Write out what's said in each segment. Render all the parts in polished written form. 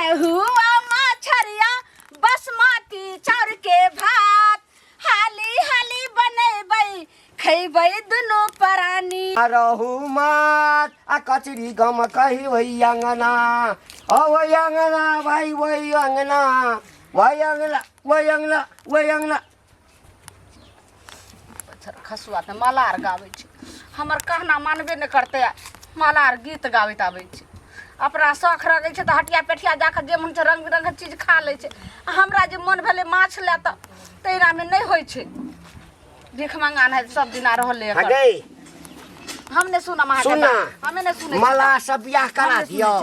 रहुआ मछरिया बसमती चाउर के भात, हाली हाली बनेबै खैबै दुनू प्राणी। रहु मात आ कचरी गम कही वही अंगना, ओ वही अंगना भाई, वही अंगना, वही अंगना, वही अंगना, वही अंगना। खसुआ तऽ मलार गाबै छै, हमर कहना मानबे नहि करतै, मलार गीत गाबैत आबै छै। अपना शौख रखै छै तऽ हटिया पेठिया जाकऽ जे मन छै रङ्ग बिरङ्गके चीज खा लै छै। आ हमरा जे मन भेलै माछ लए तऽ तहिनामे नहि होइ छै। भीख मंगा नहि सब दिना रहलै एकर। हगे हम नहि सुनब अहाँके सुन ना। बात। हमे नहि सुनै छी। मला सब बियाह करा हम नहि सुनै दियौ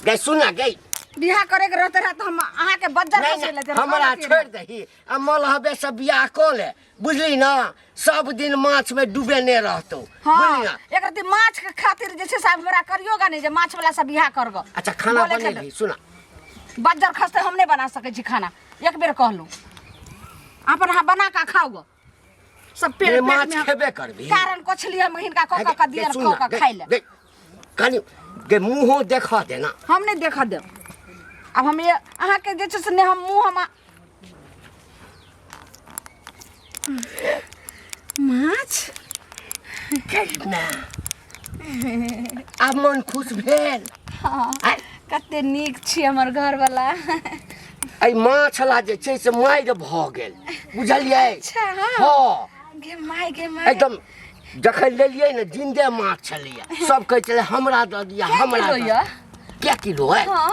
गै, सुन ना गै। बियाह करे के रहते रहे तऽ हम अहाँके बज्जर नहीं, खसै नहीं, लेते हमरा छोड़ि दही आ मलहबे से बियाह कऽ ले, बुझली ना? सब दिन माछ में डूबे ने रहतौ। हाँ, बुझली ना? एक रति माछ के खातिर जे छै से हमरा करियोगा नहि जे माछ वाला से बियाह करगो। अच्छा खाना बोले बनेली? सुना। बज्जर खसते हम नहि बना सकै छी खाना, एक बेर कहलहुँ अपन अहाँ बना कऽ खाउ गो। सब पेट रे पेट माछ में हम- खेबे करबी। कारण कोछली हम हिनका कऽ कऽ कऽ दियन सुन कऽ ना, कऽ खाइ लए। गे, कनि गे मुँहो देखऽ दे ना। हम नहि देखऽ देब। आब हम ये अहाँके जे छै से नहि हम मुँह हम माछ ना आब मन खुश भेल? हाँ, कते नीक छी हमर घरवला। एहि माछ ला जे छै से मारि भऽ गेल, बुझलियै? अच्छा, हाँ। हाँ। गे माय, गे माय। एकदम जखन लेलियै ने जिन्दे माछ छलैया, सब कहै छलै हमरा दऽ दिअ। कै हमरा किलो दऽ यऽ? कै किलो है? हाँ।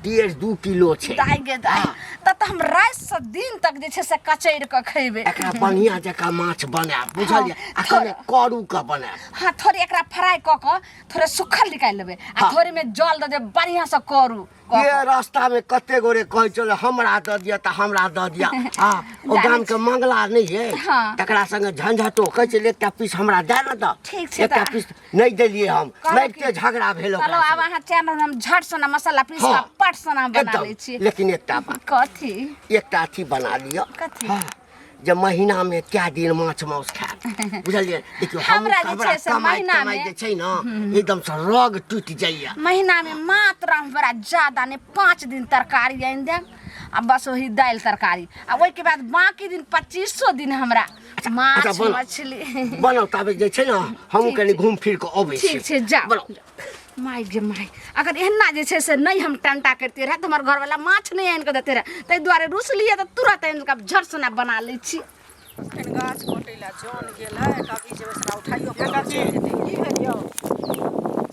1.5 2 किलो छै। दाइ गे दाइ, तब तऽ हम राति से दिन तक जे छै से कचैर कऽ खैबै। एकरा बढ़िया जकाँ माछ बनायब, बुझलियै? आ कने करू के बनायब। हाँ, थोड़े एकरा फ्राई कऽ कऽ थोड़े सुखल निकालि लेबै आ हाँ। थोड़े में जल दऽ देबै, बढ़िया से करू कऽ ये कऽ। रास्ता में कते गोरे कहै छलै हमरा दऽ दिअ तऽ हमरा दऽ दिअ। आ ओ जानै गाम के मंगला नहि है, हाँ। तकरा संगे झंझटो कहै छलै एकटा पीस हमरा दए ने दऽ। ठीक छै। एकटा तऽ पीस नहि देलियै हम। कहलहुँ मारिते झगड़ा भेल चलो ओकरा आब संगे। अहाँ चैन रहू, हम झट सना मसाला पीस कऽ हाँ। पट सना बना एकदम लै छी। लेकिन एकटा बात। कथी? एकटा अथी बना लिअ। कथी? हाँ, जे महीना में क्या दिन माछ माउस खायब, बुझलियै? देखियौ हम हमरा जे छै से कमाइ महीना कमाइ मे- जे छै ने एकदम से रग टूटि जाइया। महीना में मात्र हमरा ज्यादा नहीं 5 दिन तरकारी आनि देब आ बस वही दालि तरकारी, आ ओहिके बाद बाकी दिन 25 दिन हमरा माछ अच्छा, बनाउ। मछली बनाउ, ताबे जे छै ने हमहूँ ठीक कनि छै। घूम फिर कऽ अबै छी। ठीक छै, जाउ। बनाउ। माय गे माय, अगर एहना जे छै से नहि हम टंटा करितियै रहए तऽ हमर घरवाला माछ नहि आनि कऽ देते रहए, ताहि दुआरे रुसलियै तऽ तुरंत आनि कऽ झट सना बना लै छी। एखन गाछ कटै लए जन गेल है, कभी जेबै साला उठाइयो कऽ लऽ चलि जेतै। की भेल यौ?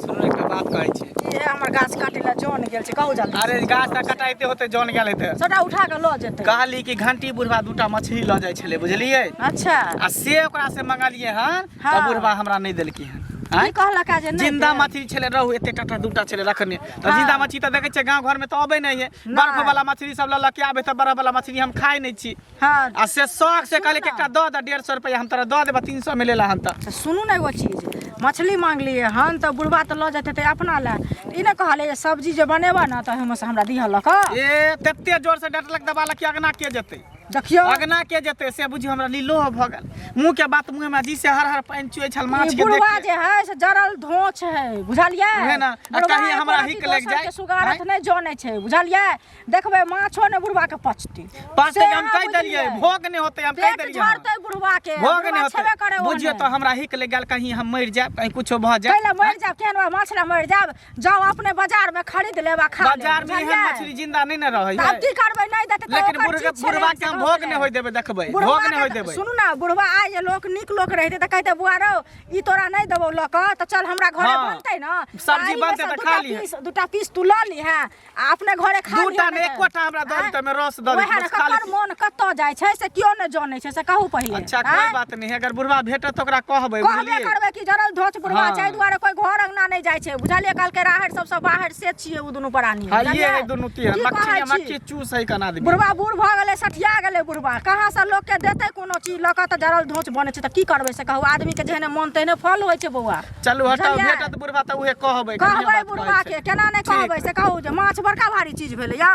सुनू ने, एकटा बात कहै छी। की हे? हमर गाछ काटै लए जन गेल छै, कहू जल्दी। अरे गाछ तऽ कटाइते होते जन गेल हेतै। सबटा उठा कऽ लऽ जेतै। कहली कि घंटी बुढ़वा दूटा मछली लऽ जाइ छलै, बुझलियै? अच्छा। आ से ओकरा से मंगलियै हन तऽ हाँ। बुढ़वा हमरा नहि देलकै हन। की आँय? कहलक जे नहि जिंदा देब? मछली छलै रहू, एते टाटा दूटा छलै रखने। तऽ हाँ। जिंदा मछली तऽ देखै छियै गाँव घरमे तऽ अबै नहि है। नहि। बर्फ वाला मछली सब लऽ लऽ के आबै तऽ बर्फ वाला मछली हम खाइ नहि छी। हाँ। आ से शौक से कहलियै कि सुनू एकटा दऽ दे, 150 रुपैआ हम तोरा दऽ देबऽ, 300 मे लेला हन तऽ। अच्छा सुनू ने एगो चीज, मछली मांगलियै हन तऽ बुढ़बा तऽ लऽ जेतै अपना लए, ई नहि कहलियै जे सब्जी जे बनेबऽ ने तऽ ओहिमे से हमरा दिहऽ लऽ कऽ। ए तते जोर से डटलक दबालक कि अगना के जेतै? देखियौ अगना के जेतै से बुझियौ हमरा लीलो भऽ गेल। मुँह के बात मुँह में जी से हर हर पानि चुए छल माछ ई के देख बुढ़वा के। जे है से जरल धोछ है, बुझलियै? उहे ने, आ बुढ़वा कहीं एको हमरा रत्ती हिक लागि दोसर जाय, के सुगारथ आँय? नहि जनै छै, बुझलियै? देखबै माछो ने बुढ़वा के पचतै। पचतै से कि हम अहाँ कहि देलियै, बुझलियै? भोग नहि होतै, हम कहि पेट देलियै हन। झड़तै बुढ़वा के, भोग बुढ़वा नहि होतै। छेबे करे ओहने। बुझियौ तऽ हमरा हिक लागि गेल, कहीं हम मरि जायब, कहीं कुछो भऽ जाय। कैला मरि जायब? केहन बा माछ ला मरि जायब? जाउ अपने बाजार में खरीद लेब आ खा लेब, बाजार में एहन बुझलियै? मछली जिंदा नहि ने रहै तऽ आब है। की करबै, नहि देतै तऽ लेकिन ओकर बुढ़- चीज छलै, बुढ़वा के हम से भोग कहू नहि होय देबै, देखबै बुढ़वा भोग नहि होय के देबै। सुनू ने, बुढ़वा आइ जे लोक नीक लोक रहितै तऽ कहितै बुआ रौ ई तोरा नहि देबौ लऽ कऽ, तऽ चल हमरा घरे हाँ। बनतै ने, सब्जी तऽ एहिमे बनतै से तऽ दूटा खा लिहे। पीस, दूटा पीस तू लऽ लिहे आ अपने घरे खा दूटा लिहे। नहि, एकोटा हमरा दऽ आँय? दितै, ओहिमे रस दऽ वएह दितै, ने, बस खा ककर लितै। मोन कतऽ जाइ छै से केओ नहि जानै छै, से कहू पहिले। अच्छा आँय? कोइ बात नहि, अगर बुढ़वा भेटत तऽ ओकरा कहबै, कहबे बुझलियै? करबै कि जरल धोच बुढ़वा हाँ। छै, एहि दुआरे कोइ घर अंगना नहि जाइ छै, बुझलियै? कहलकै राहरि सबसँ बाहर से छियै ओ दुनू प्राणी, हाँ, ये बुझलियै? है दुनू तिहर की मक्खी कहै छी? मक्खी चूस है कना आदमी। बुढ़वा बूढ़ भऽ गेलै, सठिया गेलै बुढ़वा, कहाँ से लोकके देतै कोनो चीज लऽ कऽ? तऽ जरल धोच बनै छै, तऽ की करबै से कहू? आदमीके जेहने मोन तेहने फल होइ छै बौआ। चलू हटाउ। बुझलियै? भेटत बुढ़वा तऽ उहे कहबै, बढ़िआँ कहबै बात कहै बुढ़वा छै। के, केना नहि ठीक। कहबै से कहू जे माछ बड़का भारी चीज भेलै यौ।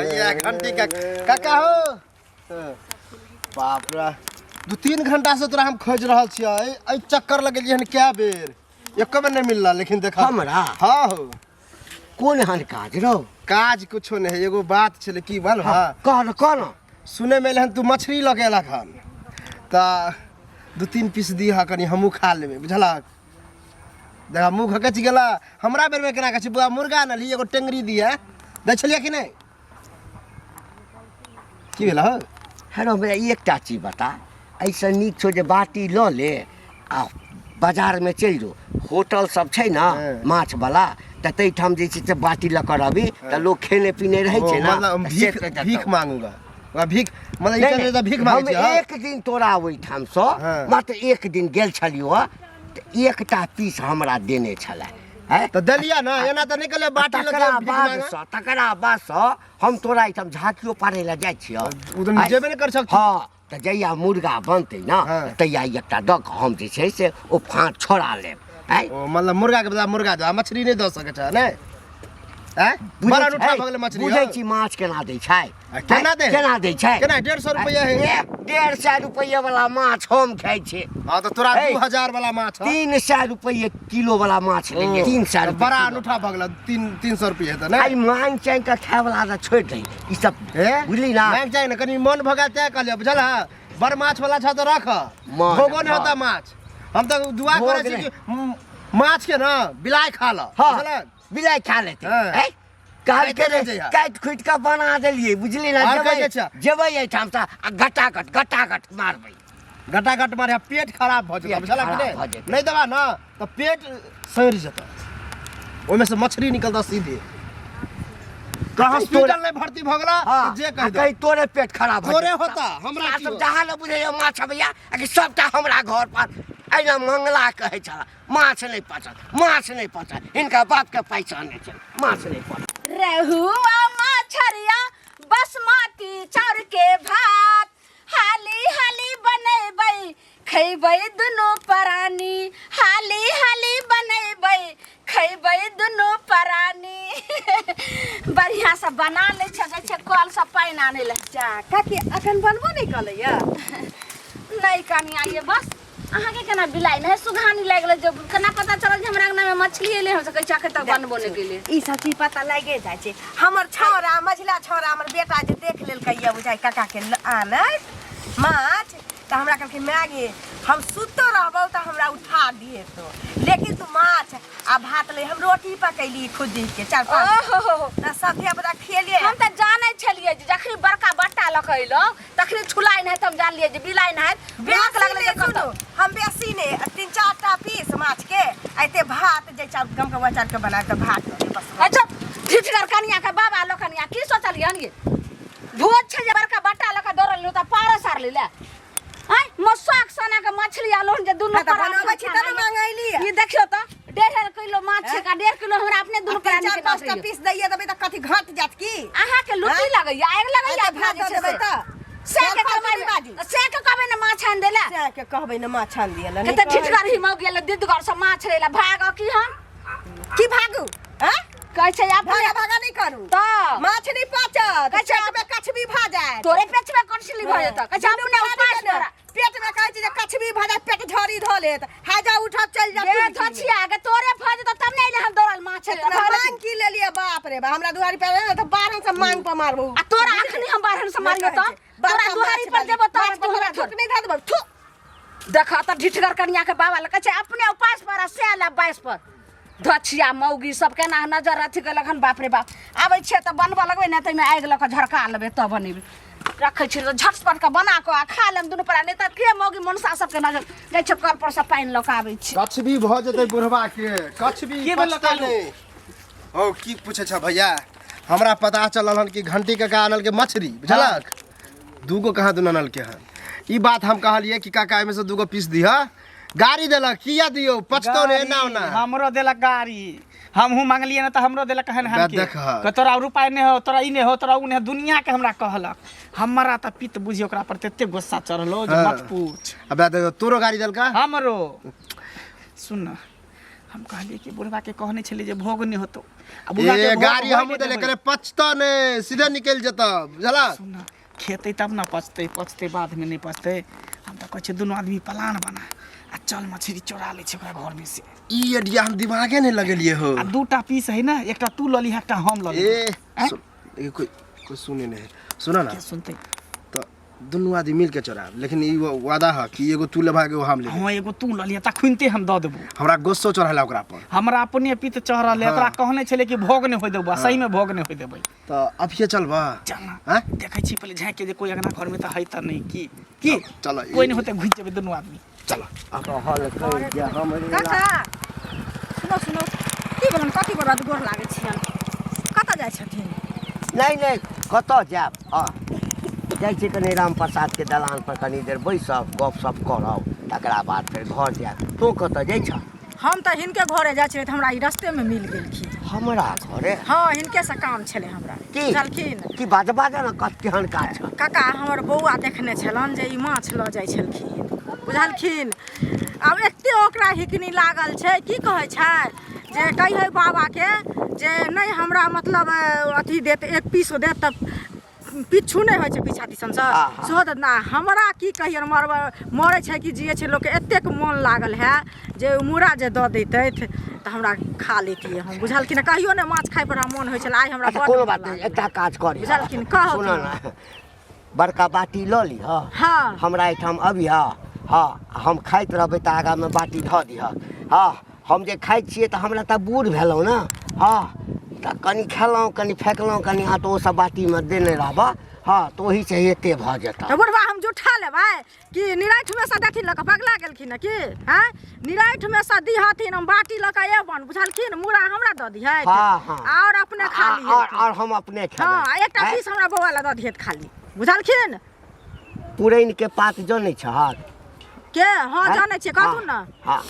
ये घंटी का काका हो, बाप रे, 2-3 घंटा से तोरा हम खोज रहल छियै। एहि चक्कर लगेलियै हन कए बेर, एको बेर नहि मिलला, लेकिन देखा हमरा? हाँ हो। कोन एहन काज रौ? काज कुछो नहि है, एगो बात छलै की बोल। हाँ, कह न, कह न। सुनै मे एलै हन तू मछली लऽ के एलक हन, तऽ 2-3 पीस दिहऽ, कनि हमहूँ खा लेबै, बुझलक? देखा, मुँह घकच गेला हमरा बेरमे। केना कहै छै बौआ, मुर्गा आनलही, एगो टेंगरी दिहे, दै छलियै कि नहि? की भेल हौ? हेलो, हमरा एकटा चीज बता, एहिसँ नीक छौ जे बाटी लऽ ले आ बाजारमे चलि जो, होटल सब छै ने माछवला, तऽ ताहिठाम जे छै से बाटी लऽ कऽ रहबी तऽ लोक खेने पीने रहै छै ने। मतलब तऽ से भीख कहि देतौ। भीख मांगूगा ओकरा, भीख मतलब ई नहि, कहै नहि, भीख मांगै हम छी, हँ? एक दिन तोरा ओहिठामसँ मात्र एक दिन गेल छलियौ हँ, तऽ एकटा पीस हमरा देने छलै हैं? तऽ देलियै ने, एना तऽ नहि कहलियै बाटी लऽ तकरा के भीख मांगा। बादसँ, तकरा बादसँ हम तोरा एहिठाम झाँकियो पाड़ै लए जाइ छियौ। ओ तऽ जेबे नहि कर सकतौ। हँ, तऽ जहिया मुर्गा बनतै ने तहिया एकटा दऽ कऽ हम जे छै से ओ फाँक छोड़ा लेब, आँय? ओ मतलब मुर्गा के बदला मुर्गा दो, आ मछली नहि दऽ सकै छ नहि? आँय? बुझै बड़ा अनूठा छै? भऽ गेलै मछली। बुझै हौ। छी माछ केना दै छै? आ केना दै? केना दै छै? केना? 150 रुपैआ है। ए, 150 रुपैआ वाला माछ हम खाइ छी। हँ, तऽ तोरा हे। 2000 वाला माछ हौ। 300 रुपैए किलो वाला माछ लेलियै, 300 तऽ रुपैए बड़ा किलो। अनूठा भऽ गेल, 300 रुपैआ हेतै आइ ने? मांग चाँगि कऽ खाय वाला तऽ छोड़ि दही ई सब, हे? बुझली ना? मांग चाही ने, कनि मन भऽ गेल तें कहलियै, बुझल है? बड़ माछ वाला छ तऽ रख, मन भोगो नहि भऽ। होता माछ। हम तऽ दुआ भोग करै छी नहि। कि माछ के ने बिलाइ खा ल। हँ। बुझलक? बिलाइ खा लेतै। हँ। हैं? कहलकै काटि रे, दै छै। काटि खुटि कऽ बना देलियै, बुझली ना? आर जेबै कहै छै। जेबै एहिठामसँ आ घटाघट घटाघट मारबै। घटाघट मारे, पेट खराब भऽ जेतौ। पेट बुझलक कि खराब नहि? भऽ जेतै। नहि देबा ने तऽ पेट सड़ि जेतौ, ओहिमे से मछली निकलतौ सीधे। तऽ हॉस्पिटल नहि भर्ती भऽ गेला। हँ, जे आ कहि दो। कहीं तोरे पेट खराब भऽ तोरे जेतौ। होता, हमरा आ की सब होता? जहाँ ने बुझैया माछ अबैया आ कि सबटा हमरा घर पर एहिना मंगला कहै छला, माछ नहि पचत, माछ नहि पचत, हिनका बापके पैसा नहि छै, माछ नहि पचत। रहुआ मछरिया बसमती चाउर के भात हाली हाली बनेबै खैबै दुनू प्राणी, हाली हाली बनेबै खैबै दुनू प्राणी। बढ़िआँ से बना लै छै, जाइ छै कलसँ पानि आनै लए। जा काकी, अखन बनबो नहि कलैया? नहि कनिया, ये बस अहाँके केना बिलाइ नहि सुघानी लागि गेलै जे केना पता चलल जे हमरा अंगनामे मछली एलै? हम कहै छी अखन तक बनबो नहि केलियै। ई सब चीज पता लागे जाइ छै। हमर छौड़ा, मझिला छौड़ा, हमर बेटा जे देख लेलकै ये बुझाइ काका के आनैत माछ, तऽ हमरा कहलकै, माय गे, हम सुतो रहबौ तऽ हमरा उठा दिहे तो, लेकिन तू माछ आ भात ले। हम रोटी पकैली खुद के चार पाँच। ओहो। तऽ सब धिया पुता खेलियै। हम तऽ जानै छलियै जे जखनी बड़का बट्टा लऽ कऽ अयलहुँ तखनी छुलाइ नहि, तऽ हम जानलियै जे बिलाइ नहि बेसी लगलै नहि जे सुनू, कतऽ। हम बेसी नहि, 3-4 टा पीस माछ के आ एते भात जे चाउर गमकौआ चाउर के बना के भात दऽ देब, बस। अच्छा ढिठगर कनिया के बाबा लोकनिया, की सोचलियै हन ये? भोज छै जे बड़का बट्टा लऽ कऽ दौड़ल तऽ पारस आर ले आँय मसुआक सना के मछली आलो जे दुनू हाँ, तऽ प्राणी बनबै छी तब ने मंगैली। ई देखियौ तऽ 1.5 किलो माछ छै का 1.5 किलो हमरा अपने दुनू तीन प्राणी चार के पाँच टा नापैया। पीस दैये देबै तऽ कथी घट जायत की? अहाँके लुटी आँय? लगैया, आगि लगैया। एते अपना भात जे दऽ छै देबै से। तऽ से के फालतू कमाइ नहि बाजू। से के कहबै ने माछ आनि देला। से के कहबै ने माछ आनि दिअ। के तऽ ढिठगर ही मौगी गेल दिदगर से माछ लेला भाग की हम की भागू? आँय? कहै छै अपने भागा भागा नहि करू। तऽ माछ नहि पचत, कहै छै पेट में कछबी भऽ जायत। तोरे पेटमे कछली भऽ जेतऽ। कहै छै अपने उपास ने पर पेट में कहै छै जे कछबी भऽ जायत, पेट झड़ी धऽ लेत, हाजा उठब चलि जायत गे टुटकी में। धछिया के तोरे भऽ जेतऽ तब ने एले हम दौड़ल माछ ले। इतना मांग की लेलियै? बाप रे बाप, हमरा दुआरी पर एलै ने तऽ बारह से मांग पर मारबू। आ तोरा अखनी हम बारहन से मारियो तऽ तोरा दुआरी पर जेबो तऽ तोरा थूक नहि धऽ देबौ, थू। देख तऽ ढिठगर कनिया के बाबा लग कहै छै अपने उपास पर आ से ला बाइस पर। धछिया मौगी सब केना नजर अथी केलक हन, बाप रे बाप। आबै छियै तऽ बनबऽ लगबै ने, ताहिमे आगि लऽ कऽ झरका लेबै तब बनेबै। रखै छियै तऽ झटपट कऽ बना कऽ आ खा लेब दुनू प्राणी, तऽ के मौगी मनसा सबके नजर जाइ छै। कल पर से पानि लऽ कऽ आबै छी। कछबी भऽ जेतै बुढ़वा के, कछबी की भेलै पचतै कालू? नहि। हौ, की पूछै छ भैया, हमरा पता चलल हन कि घंटी काका आनलकै मछली, बुझलक? दूगो कहाँ दुनू आनलकै हन। ई बात हम कहलियै कि काका एहिमे से दूगो पीस दिह, गाड़ी देलक, किया दियौ, पचतौ ने एना ओना। हमरो देलक गाड़ी, हमहूँ मांगलियै ने तऽ हमरो देलक हन हन के। देख। कि तोरा रुपा नहि हो, तोरा ई नहि हो, तोरा उ नहि हो, दुनिया के हमरा कहलक। हमरा तऽ पित्त बुझी ओकरा पर तते गुस्सा चढ़लो जे मत पूछ। अबे देखो, तोरो गाड़ी देलका? हमरो। सुन न, हम कहलियै कि बुढ़वा के कहने छलियै जे भोग नहि होतो आ बुढ़वा के ए भोग गाड़ी होय हमहूँ नहि देले देबै। करे, पचतौ ने, सीधे निकलि जेतौ, बुझलक? सुन न, खेतै तब ने पचतै, पचतै बादमे नहि पचतै। हम तऽ कहै छियै दुनू आदमी प्लान बना आ चल मछली चोरा लै छै ओकरा घर में से। ई आइडिया हम दिमागे नहीं लगेलिए हो। आ दूटा पीस है ना, एकटा तू लऽ लीह, एकटा हम लऽ लेबै। ए आँय? सुन, कोई कोई सुने नहीं है। सुना ना। के सुनते? तो दुनू आदमी मिल के चोराब, लेकिन ई वादा है कि एगो तू लेबा एगो हम लेबै। हाँ, एगो तू लऽ लिह, तखुनते हम दऽ देबो। हमरा गुस्सो चढ़ल ओकरा पर। हमरा अपने पित्त चढ़ल है। ओकरा कहने छलै कि भोग नहि होय देबौ, सही में भोग नहि होय देबै। तो अभिये चलबा? चल ना। आँय? देखै छी पहिले झाँकि के जे कोई अंगना घर में तऽ है तऽ नहि की की। चल, कोई नहि होतै, घुसि जेबै दुनू आदमी। चल। कहलकै जे हमरे काका सुनो सुनो, की भेलन? कथी बड़ा गोर लागै छियनि? कतऽ जाइ छथिन? नहि नहि, कतऽ जायब? आ जाइ छी कनि राम प्रसाद के दलान पर कनि देर बैसब, गपशप करब, तकरा बाद फेर घर जायब। तू कतऽ जाइ छह? हम तऽ हिनके घरे जाइ छलियै तऽ हमरा ई रस्तेमे मिल गेलखिन। हमरा घरे? हँ, हिनके से काम छलै हमरा। की? बुझलखिन? की बात बाजऽ ने, कत केहन काज छह? काका, हमर बौआ देखने छलन जे ई माछ लऽ जाइ छलखिन, बुझलखिन? आब एते ओकरा हिकनी लागल छै, की कहै छै जे कहियै बाबाके जे नहि हमरा मतलब अथी देत, एक पीस देत तऽ पिछू नहि होइ छै, पीछा दिसनसँ सेहो देत ना। हमरा की कहियनि, मरबै मरै छै कि जियै छै लोकके, एतेक मोन लागल है जे मुरा जे दऽ दैतथि तऽ हमरा खा लैतियै हम, बुझलखिन? कहियो नहि माछ खाइ पर हमरा मोन होइ छलै, आइ हमरा अच्छा बड्ड कोनो मोन बात नहि, लागल। एकटा काज करी, बुझलखिन? कहू। सुनऽ ने, बड़का बाटी लऽ लिह। हँ। हमरा एहिठाम अबिह, हँ, हम खाइत रहबै तऽ आगाँमे बाटी धऽ दिह। हँ, हम जे खाइ छियै तऽ हमरा तऽ बूढ़ भेलहुँ ने, हँ, तऽ कनि खेलहुँ, कनि फेकलहुँ, कनि अहाँ तऽ ओसभ बाटीमे देने रहबह, हँ, तऽ ओहीसँ एते भऽ जेतह। तऽ बुढ़बा हम जुठा लेबै कि निराठमे सँ देथिन लऽ कऽ? पगला गेलखिन की? हँ, निराठमे सँ दिहथिन, हम बाटी लऽ कऽ अयबनि, बुझलखिन? मुरा हमरा दऽ दिहथि। हँ हँ। आओर अपने खा लिहथि। आओर हम अपने खेबै। हँ, एकटा पीस हमरा बौआ लए दऽ दिहथि खाली, बुझलखिन? पुरैनके पात जनै छहक के? हँ, जानै छियै, कहू ने। हँ,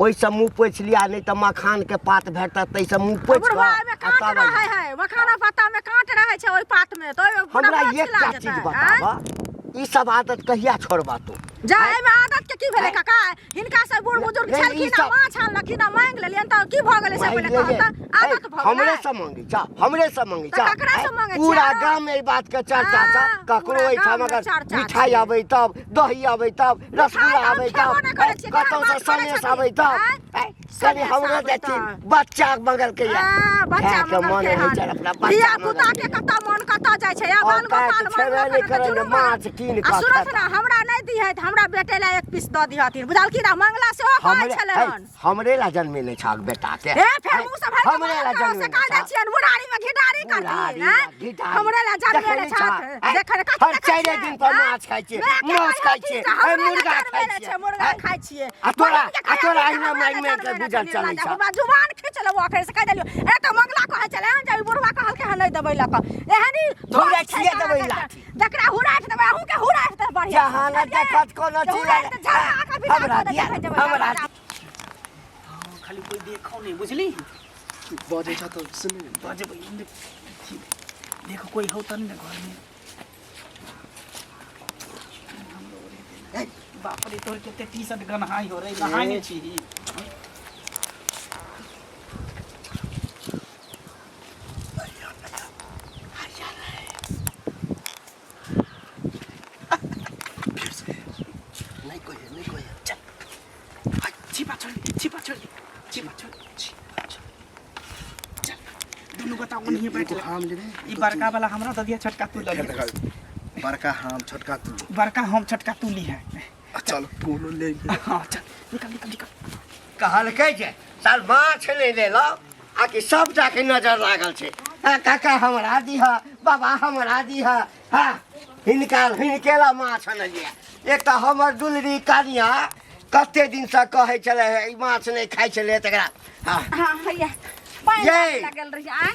ओहिसँ मुँह पोछि लिअ, नहि तऽ मखानके पात भेटत, ताहिसँ मुँह पोछि बुढ़वा, एहिमे काँट रहै है, मखाना पत्तामे काँट रहै छै ओहि पातमे, तऽ ओहिमे पूरा हमरा माछ एकटा खिला चीज जेतै, बताबऽ, ई सब आदत कहिया छोड़बा तू? जा, एहिमे आदत के की भेलै काका? हिनका से बूढ़ बुजुर्ग नहीं, ई छलखिन आ सब- माछ आनलखिन आ मांगि लेलियनि तऽ की भऽ गेलै से पहिले कहऽ तऽ, आदत भऽ हमरे गेलै? से मंगी चा, हमरे से मंगी तऽ चा। ककरा से मंगै छियै? पूरा गाम में ई बात के चर्चा छ। हाँ, ककरो पूरा एहिठाम गाम में अगर चर्चा मिठाई छै। आबै तब, दही आबै तब, रसगुल्ला मिठाई हम आबै खेबो तब, नहि करै छियै, कतौ केहन से बात करै सनेस छथिन? आबै तब, आँय? कनि सनेस हमरो आबै देथिन, तब। बच्चा मंगल के या। आ, बच्चा खाय के मंगल मन के होइ हन। छै अपना बच्चा धिया पुता मंगल के कतऽ मन कतऽ जाइ छै, आ और बाल काहे गोपाल के छेबे मंगलक नहि तऽ करै ने, जुलुम माछ भऽ- कीन आ कऽ सुनत खेता। ने, हमरा नहि दिहथि, हमरा बेटे लए एक पीस दऽ दिहथिन, बुझलखिन? आ मंगला सेहो कहै हमरे छलै है, हन। हमरे ला जन्मेने छहक बेटा के। ए फेर मुंह से भरि के हमरे ला बात करो, से जन्मेने कह दै छहक। छियनि बुढ़ारी में घिढारी करथिन, बुढ़ारी हैं? में घिढारी। हमरे ला देखै जन्मेने नहि छहक? छथि। हैं? देखै कथी हर देखै चारिए छियै? दिन पर हैं? माछ खाइ छियै, माय के मांस खाइ कहै छियै, छी, हमरे हैं, ला मुर्गा खाइ जन्मेने छियै, छै, मुर्गा हैं? खाइ छियै। आ तोरा बहिन के आ तोरा कहै अहिना हमरा मारि ला मारि के जन्मेने गुजर छै, चलै छह। हमरा जुबान खींच लेबो अखन से कहि देलियौ। ए तऽ मंगला कहै छलै हन जे ई बुढ़वा कहलकै हन नहि देबै लऽ कऽ। एहन ही हुराठिए छै देबै तरह के। लाठी। जकरा हुराठि देबै, अहूँ के हुराठि देबै बढ़िआँ से, जहाँ न बुझलियै? देखत कोनो जे चीज हुराठि तऽ झड़ा कऽ विदा हमरा कऽ देबै, दिया, भेजबै, हमरा जा। खाली कोई देखो नहीं, बुझली? बजै छ तऽ सुन। बजबै, देखो कोई हो तब ने घर में। बाप रे, तोहर कते टी शर्ट गन्हाई हो रे, नहाय नहीं छी? नहीं कोई है, नहीं कोई है। चल, छिपा छोड़ दे, छिपा छोड़ दे, छिपा छोड़, छिपा छोड़। चल, दुनू गोटा ओनहिए बैठ एगो ले। हम लेबै। ई बड़का वाला हमरा दऽ दिया, छोटका तू लऽ फेर लिहा। देखा, बड़का हम, छोटका तू। बड़का हम, छोटका तू लिहा। आ चल, कोनो ले। हाँ, चल, निकल निकल निकल। कहलकै जे साल माछ नहि लेलहुँ आ कि सबटा के नजर लागल छै। आ काका हमरा दिह, बाबा हमरा दिह। हँ, हिनका हिनके ला माछ अनलियै। एक तऽ हमर दुलरी कनिया कते दिनसँ कहै छलै हे, ई माछ नहि खाइ छलै तकरा। हँ। हाँ भैया, पानि यै। लागल रही आय।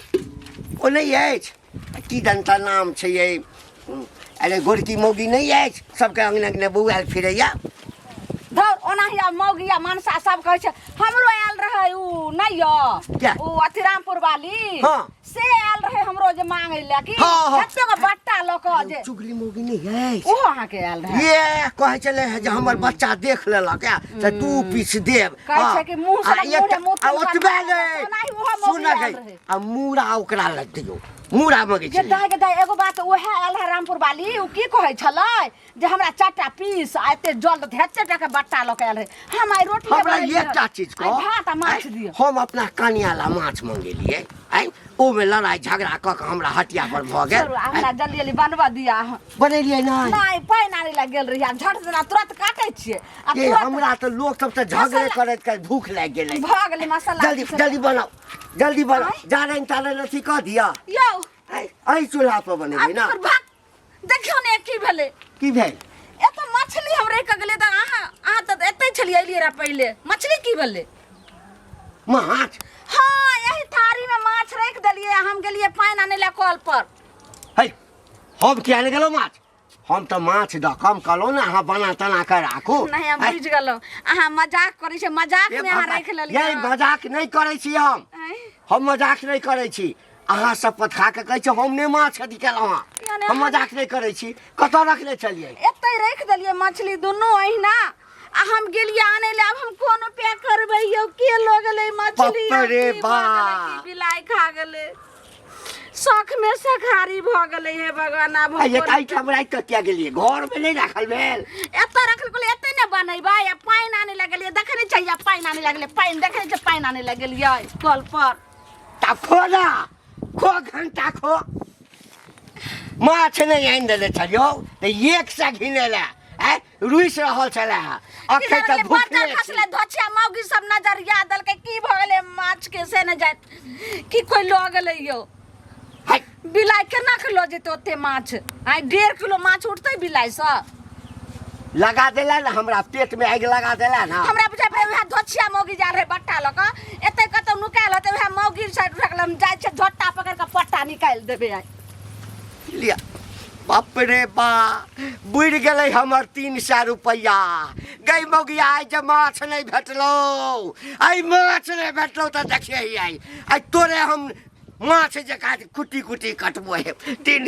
ओ नहि अछि, की दन्ता नाम छै ये? अरे, गोरकी मौगी नहि अछि, सबके अङ्गने अङ्गने बौआयल फिरैया? धौर, ओनाही आब मौगी आ मनसा सब कहै छै। हमरो आयल रहै उ नहि यऽ क्या? उ अथी रामपुर वाली। हाँ। से आयल रहै। हमरो जे मांगे ले की हाँ, हाँ। एते गो बट्टा लऽ कऽ जे चुगली मोगी नहि अछि ओहो अहाँके आयल रहै ये कहै छलै हे जे हमर बच्चा देख लेलक हे तऽ दू पीस देब कहै हाँ। छै कि मुँह से आ मुँह रे एकटा- मुँह आ तिनका ओतबे नहि, नहि ओनाही ओहो मौगी सुन आयल गई रहै। आ मूड़ा ओकरा लग दियौ मूड़ा मगै जे छलै दाय के दाय एगो बात उएह आयल है रामपुर वाली ओ की कहै छलै जे हमरा चारिटा पीस आ एते जल एते टाके बट्टा लऽ के आयल रहै हम आइ रोटी हमरा एकटा चीज कह कह भात आ माछ दिअ हम अपना कनिया ला माछ मंगेलियै आइ ओहिमे लड़ाइ झगड़ा कऽ कऽ हमरा हटिया पर भऽ गेल छोड़ू, हमरा जल्दी जल्दी बनबऽ दिअ अहाँ। बनेलियै नहि नहि पानि आनै लए गेल रहियै आब झट दिना तुरंत काटै छियै आ ये तुरंत हमरा तऽ लोक सब तऽ झगड़े मसाला- करैत करैत भूख लागि गेलै भऽ गेलै मसाला जल्दी जल्दी बनाउ जल्दी बनाउ जारनि तारनि अथी कऽ दिअ यौ आइ एहि चूल्हा पर बनेबै आब ने तोहर भाग देखियौ ने की भेलै की भेल एतऽ मछली हम रहि कऽ गेलियै तऽ अहाँ अहाँ तऽ एतै छलियै एलियै रहए पहिले मछली की भेलै माछ हाँ यही थारी में माछ रख देलियै हम गेलियै पानि आनै लए कल पर है हम किया नहि गेलहुँ माछ हम तऽ माछ दऽ कम कहलहुँ ने अहाँ बना तना कऽ राखू नहीं हम बुझि गेलहुँ अहाँ मजाक करै छै मजाक में अहाँ राखि लेलियै ये मजाक नहि करै छी हम आँय? हम मजाक नहि करै छी अहाँ सब पथरा के कहै छी हम नहि माछ अथी केलहुँ हँ यानी हम मजाक नहि करै छी कतऽ रखने छलियै एतै राखि देलियै मछली दुनू अहिना आ हम गेलियै आनै लए आब हम कोन उपाय करबै यौ के लऽ गेलै मछली बाप रे की भऽ गेलै, बा। की बिलाइ खा गेलै शौख में सखारी भऽ गेलै हे भगवान आब हम आ ये कोन एहिठाम राखि कऽ किया गेलियै घरमे नहि राखल भेल एतऽ रखल कहलियै एतै ने बनेबै आ पानि आनै लए गेलियै देखै नहि छियै पानि आनै लए गेलियै पानि देखै नहि छियै पानि आनै लए गेलियै कल पर तब खो ना खो घंटा खो माछ नहि आनि देने छलियौ तऽ एक सए घिने लए आँय रुसि रहल छलै अखन तऽ भूखले छी। खसलै धोछिया मौगी सब नजरिया देलकै की भऽ गेलै माछ के से नहि जाइत की कोइ लऽ गेलै यौ है, बिलाइ केना के लऽ जेतै ओते माछ आइ 1.5 किलो माछ उठतै बिलाइसँ लगा देला ने हमरा पेट में आगि लगा देला ना हमरा बुझाइ पड़ै वएह धोछिया मौगी जाल रहै बट्टा लऽ कऽ एतै कतौ नुकायल होतै वएह मौगी साइड उठा हम जाइ छियै झोटा पकड़ि कऽ पट्टा निकालि देबै आइ लिया बाप रे बा बुड़ि गेलै हमर 300 रुपैआ गई मौगिया आइ जे माछ नहि भेटलौ आइ माछ नहि भेटलौ तऽ देखियै आइ आइ तोरे हम माछ जकाँ कुटी कुटी कटबो हे तीन